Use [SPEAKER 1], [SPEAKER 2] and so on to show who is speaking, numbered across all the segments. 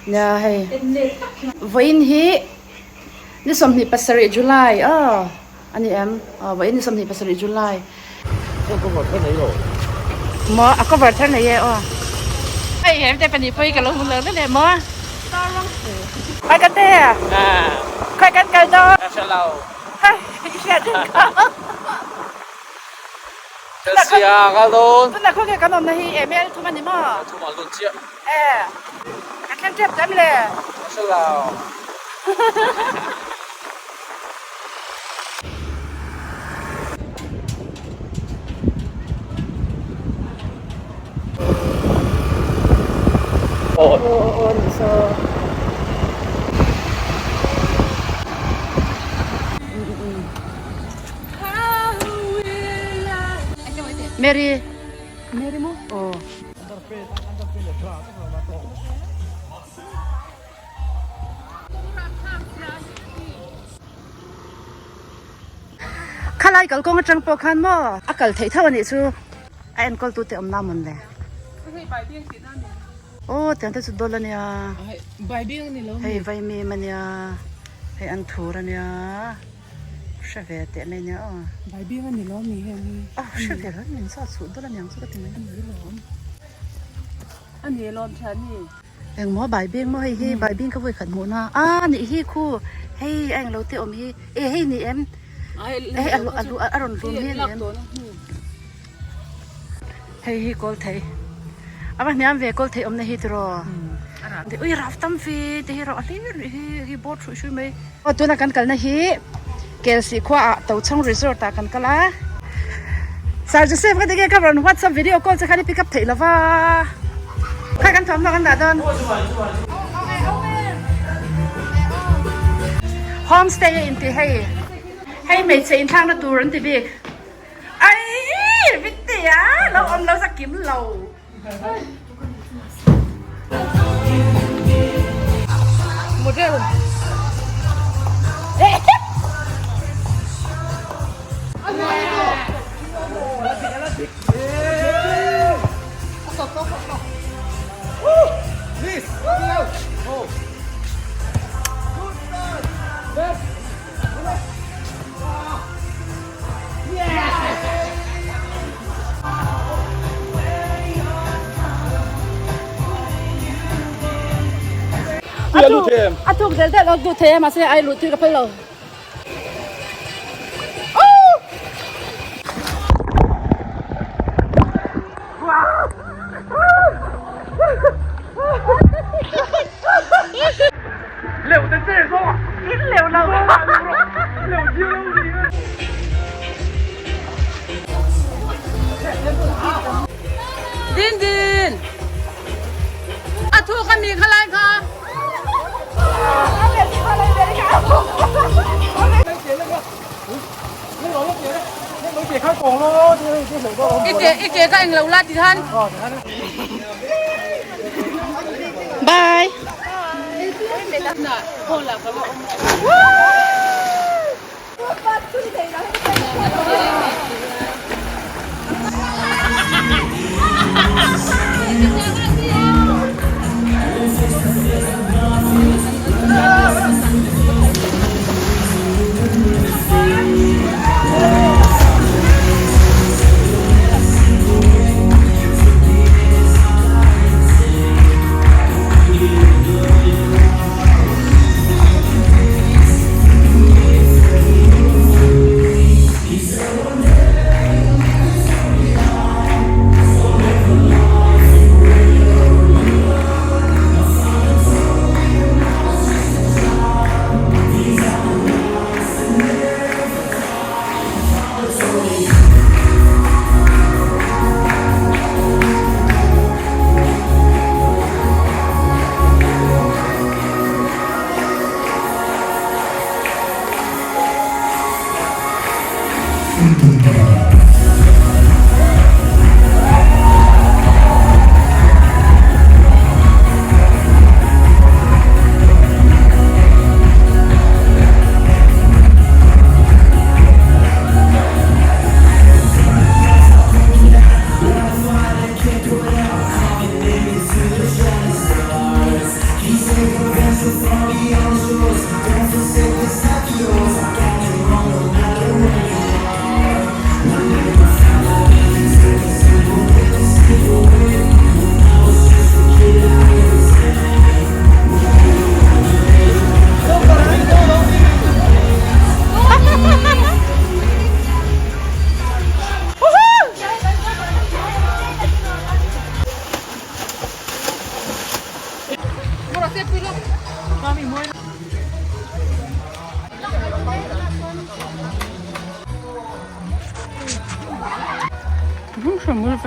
[SPEAKER 1] Nia hei vawiin hi ni 27 July aw a ni em aw vawiin ni 27 July.
[SPEAKER 2] A cover thar nei lo.
[SPEAKER 1] Maw a cover thar nei e aw. Hei he te pahnih pawh hi ka lo hmu lo hle hle maw. Khai kan te khai kan kal dawn.
[SPEAKER 2] Ka hre lo.
[SPEAKER 1] Hei i hriat reng kha.
[SPEAKER 2] Chelsea a kal dawn.
[SPEAKER 1] Tunah khawnge kan awmna hi ML thum a ni maw?
[SPEAKER 2] ML thum ah lut chiah.
[SPEAKER 1] E kan thleng tep tep le.
[SPEAKER 2] Ka hre lo.
[SPEAKER 1] Aw aw ni saw. Mary Mary maw aw. Khalai kalkawng atang pawh khan maw a kal theih tho a nih chu a enkawl tute awm na mawn le. Aw tiang te chu dawl a nia hei vaimim a nia hei an thur a nia. Hre ve teh mai nia aw.
[SPEAKER 3] Baibing a ni lo mi heng hi.
[SPEAKER 1] Aw hre ve lo min saw chhuh dawlh aniang chu ka ti mai.
[SPEAKER 3] A ni lawm. A ni lawm thian ni.
[SPEAKER 1] Engmaw baibing maw hei hi baibing ka vawi khat hmuh na a nih hi khu hei a englo te awm hi e hei ni em hei a a rawn hlum hi a ni em hei hi kawl thei a va hniam ve kawl thei awmna hi tiraw ui raf tam ve te hi rah hlir rih hi hi board hruih hruih mai. Aw tuna kan kalna hi Kelsih khua ah Tochhawng Resort ah kan kal a. Sir Joseph ka tinge ka rawn WhatsApp video call che khan i pick up theih lova. Kha kan thuamhnaw kan dah dawn. Home stay a inti hei. Hei hmeichhe inthlakna tur an ti bik. Aii Vitia lo awm lo za kim lo.
[SPEAKER 3] Model.
[SPEAKER 1] A thuk del del a duh thei a mahse ai luh tui ka phal lo.
[SPEAKER 3] Din din. A thu ka mi kha lai kha. I ke i ke ka eng lo la ti khan.
[SPEAKER 1] Bye.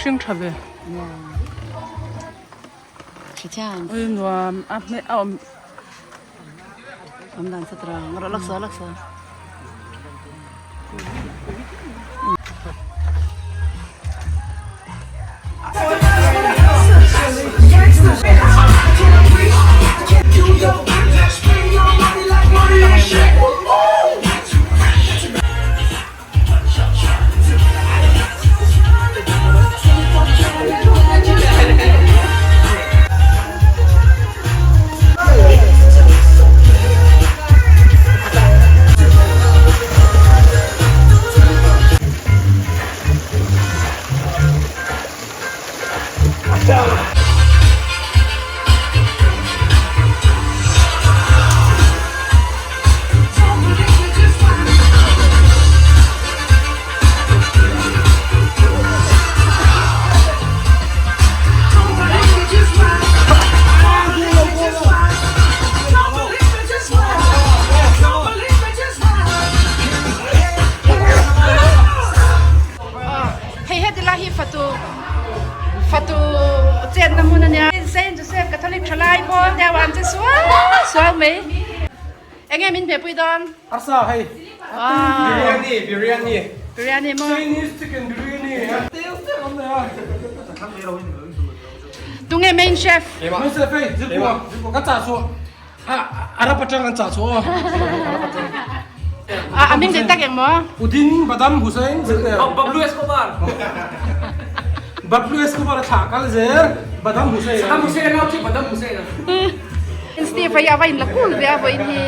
[SPEAKER 3] Hring tha ve. Ui nuam a hme a awm.
[SPEAKER 1] Awm dan satra ngawrh laksa laksa. Hei heti lai hi fatu fatu chenna hmun a nia. Saint Joseph Catholic thalai pawl te a an che sual sual mai. Enge min hmehpui dawn?
[SPEAKER 4] Arsa hei. Biryani biryani.
[SPEAKER 1] Biryani maw?
[SPEAKER 4] Chinese chicken biryani. Tel tel awm nei a.
[SPEAKER 1] Tunge main chef?
[SPEAKER 4] Main chef hei zirpua zirpua ka chah chhuah. Arab atang an chah chhuah aw.
[SPEAKER 1] A hming dik tak eng maw?
[SPEAKER 4] Udin Badam Hussain Zirte.
[SPEAKER 2] Bablu Escobar.
[SPEAKER 4] Bablu Escobar a thlah kal zel Badam Hussain.
[SPEAKER 2] Saddam Hussein a nau chu Badam Hussain a.
[SPEAKER 1] Steve hei a va in la cool ve a vawiin hi.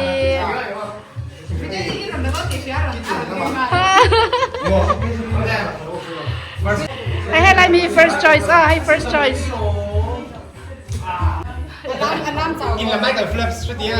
[SPEAKER 1] Hei helai mi first choice a hei first choice.
[SPEAKER 5] In la Michael Phelps hre tia.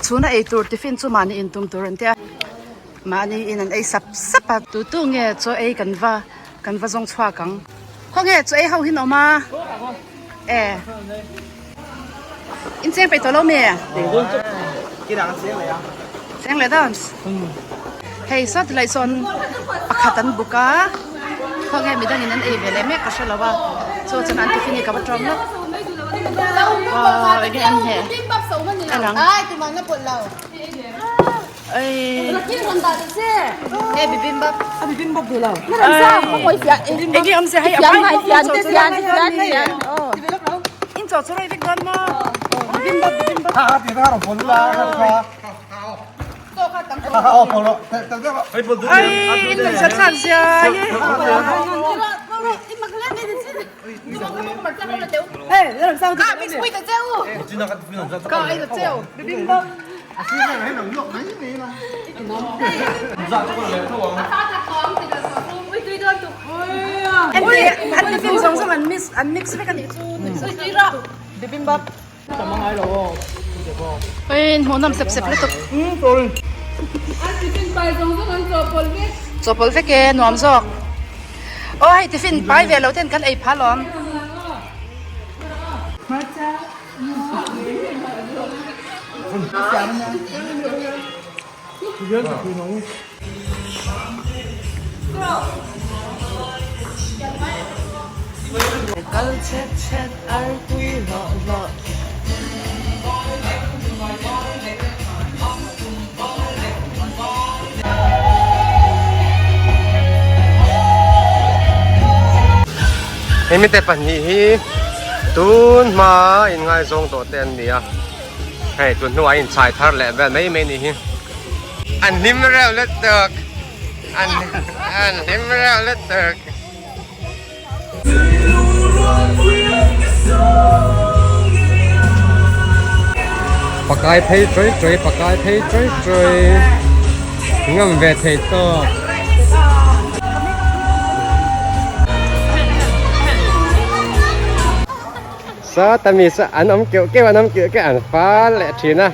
[SPEAKER 5] Chhuna ei tur tiffin chu mahni in tum tur an tia mahni in an ei sap sap a tu tu nge chaw ei kan va kan va zawng chhuak ang khawnge chaw ei ho hi an awm a e in cheng peih tawh lo mi cheng leh dawn hei saw tilai sawn pakhat an buk a khawnge midangin an ei ve leh mek ka hre lo a chu chuan an tiffin hi ka va tawm lawk aw enge an heh a lang enge awm zia hei a vai bawk chaw chu in chaw chu rei vek dawn maw bibimbap bibimbap ai in nuih zat zat zia ye. An tiffin zawng zawng an mix an mix vek a nih chu bibimbap oi hmuhnawm sep sep lutuk chawhpawlh vek e nuam zawk.
[SPEAKER 1] Aw hei tiffin pai ve lo ten kan ei phah alawm. Kal chet chet ar tui hlawh hlawh.
[SPEAKER 6] Hemi te pahnih hi tun hma inngaizawng tawh te an ni a hei tun hnuah an inchhai thar leh vel mai mai ni hi an hlim reuh lutuk an an hlim reuh lutuk. Pakai phei chawi chawi pakai phei chawi chawi ngam ve thei tawk. Sawta mi saw an awm keuh keuh an awm keuh keuh an fal leh thin a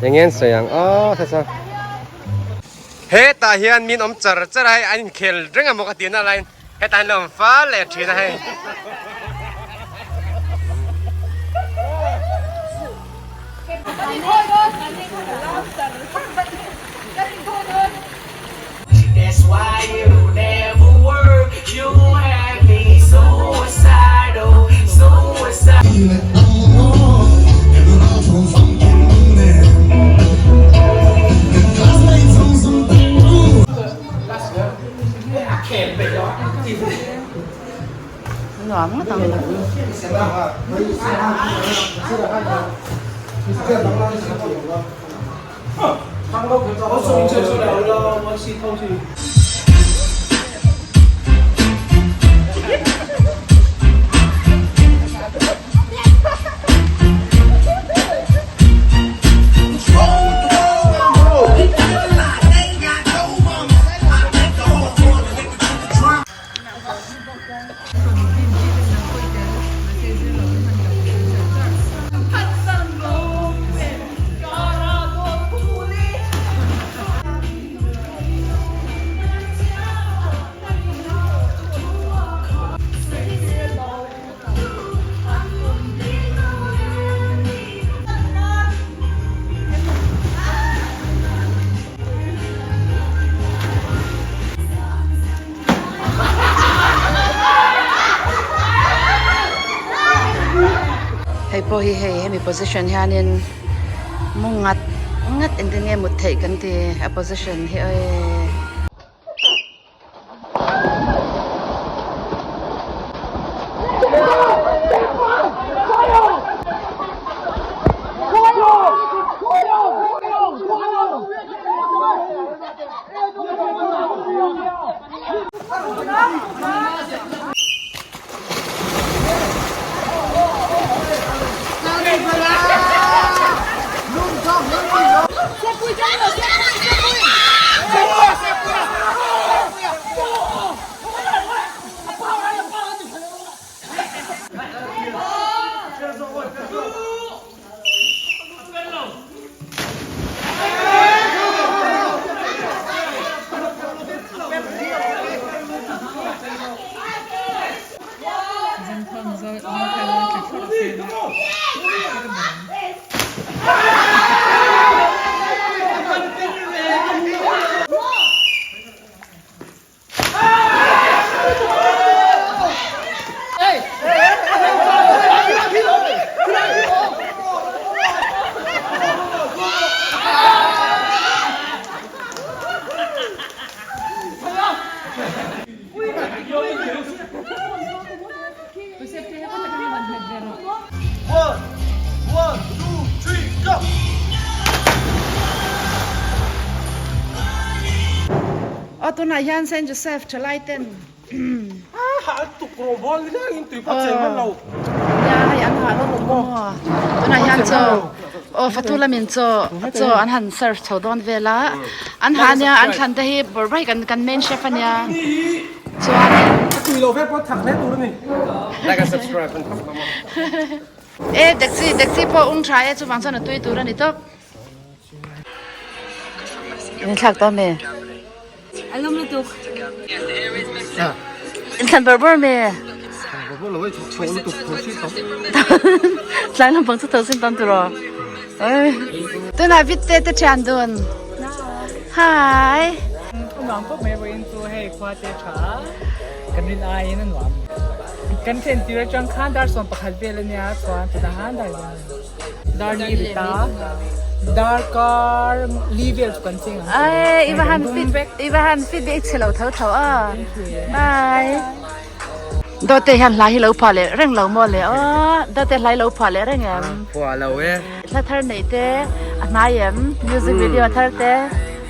[SPEAKER 6] eng nge an sawi ang aw sa saw. Hetah hian min awm char char a hei an inkhel reng a maw ka ti na laiin hetah hian lo awm fal leh thin a hei.
[SPEAKER 1] Nuam ngawt ang. Hei pawh hi hei hemi position hianin mu ngat ngat engtin nge mut theih kan ti a position hi awee. Aw tunah hian Saint Joseph thalai ten nia hei an hah lutuk maw tunah hian chaw aw fatu lamin chaw chaw an han serve chho dawn vel a an hah ania an thlan te hi bawrh bai kan kan main chef ania chuanin
[SPEAKER 6] Like and subscribe an thawk hlawm a.
[SPEAKER 1] E taxi taxi pawh ung tha e chuvang chuan a tui tur a ni tawp. In thlak tawh mi?
[SPEAKER 3] A lum lutuk.
[SPEAKER 1] Inthlan bawrh bawrh mi. Tlai lampang chu tho sin tam tur aw. Tunah Vitte te thian dun. Hi.
[SPEAKER 2] Nuam khawp mai vawiin chu hei khua te tha kan rin aiin a nuam. Kan thlen tir atang khan dar 11 vel ania chuan tunah han dar Dar ni ri ta. Dar kar li vel chu kan cheng ang.
[SPEAKER 1] Ai, i va han fit, i va han fit bik chhe lo tho tho a. Bye. Dawte hian hla hi lo phuah leh reng lo maw le aw. Dawte hla hi lo phuah leh reng em?
[SPEAKER 6] Phuah lo e.
[SPEAKER 1] Hla thar nei te a hnai em? Music video thar te.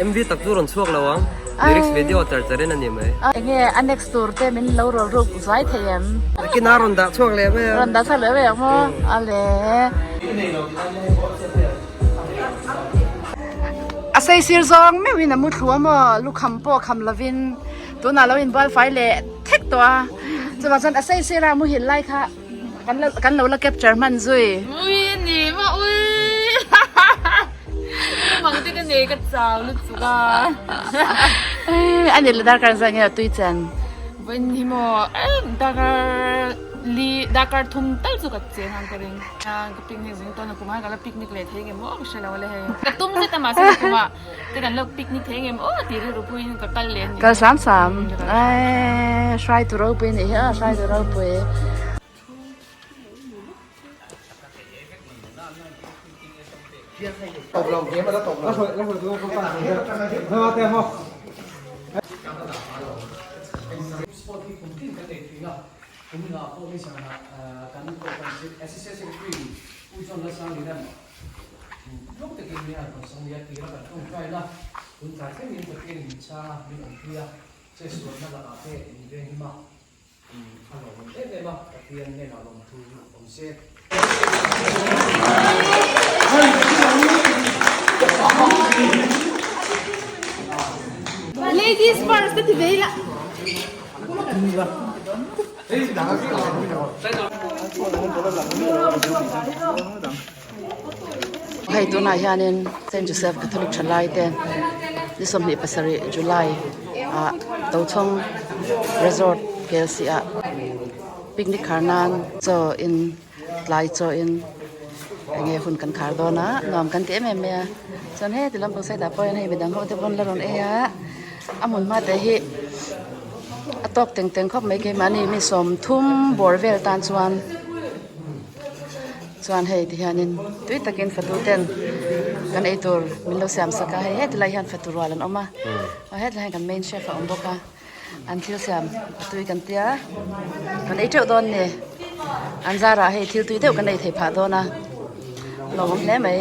[SPEAKER 6] MV tak chu rawn chhuak lo ang. Lyrics video char char in a ni mai.
[SPEAKER 1] Enge a next tur te min lo rawl ruk zuai thei em?
[SPEAKER 6] Nakin a rawn dah chhuak leh mai ang.
[SPEAKER 1] Rawn dah chhuak leh mai ang maw? A le. A sei sir zawng meuhin a mu thlu a maw? Lukham pawh kham lovin tunah lo inbual fai leh thek tawh a. Chuvang chuan a sei sira muhil lai kha Kan lo kan lo la capture hman zui.
[SPEAKER 3] Ui ni maw ui Mang te ka nei ka chau lutuk a.
[SPEAKER 1] A ni le darkar zah nge tui chen.
[SPEAKER 3] Vawiin hi maw darkar li darkar thum tal chu ka cheng ang ka ring. Ka picnic zing tawn a kum a ka la picnic leh thei nge maw ka hre lo a le hei. Ka tum zet a mahse ka kum ah te kan lo picnic thei nge maw tih rilru puiin ka kal leh a ni.
[SPEAKER 1] Kal sam sam ai hrai tu ropui nih hi a hrai tu ropui.
[SPEAKER 3] Ladies first ti ve ila.
[SPEAKER 1] Hei tunah hianin Saint Joseph Catholic thalai te ni 27 July ah Tochhawng Resort KLC ah picnic khar nan chaw in tlai chaw in eng nge hun kan khar dawn a nuam kan ti em em mai a chuan heti lampang side ah pawh hian hei midang ho te pawn la rawn ei a a hmun hma te hi a tawk teng teng khawp mai keimahni mi 30 bawr vel tan chuan. Chuan hei ti hianin tui takin fatu ten kan ei tur min lo siam sak a, hei heti lai hian fatu rual an awm a, aw hetlai hian kan main chef a awm bawk a, an thil siam a tui kan tia kan ei teuh dawn ni, an zarah hei thil tui deuh kan ei theih phah dawn a, lawmawm hle mai.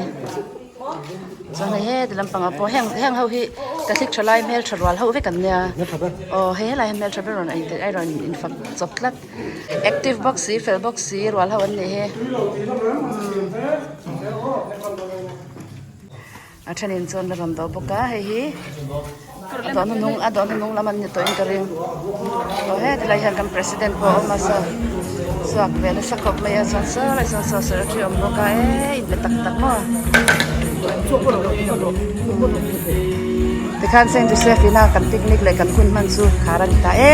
[SPEAKER 1] Chuan hei heti lampangah pawh heng heng ho hi Catholic thalai hmeltha rual ho vek an nia, aw hei helai hian hmeltha ber rawn a rawn infak chawp tlat. Active bawk si fel bawk si rual ho an nih hi a thenin chuan la rawn dawh bawk a hei hi a dawh hnuhnung a dawh hnuhnung lam an ni tawhin ka ring aw heti lai hian kan president pawh a awm a saw chhuak ve nasa khawp mai a chuan saw lai sawn saw secretary a awm bawk a eee inpe tak tak maw tikhan Saint Joseph ina kan picnic leh kan hun hman chu khar a ni ta e.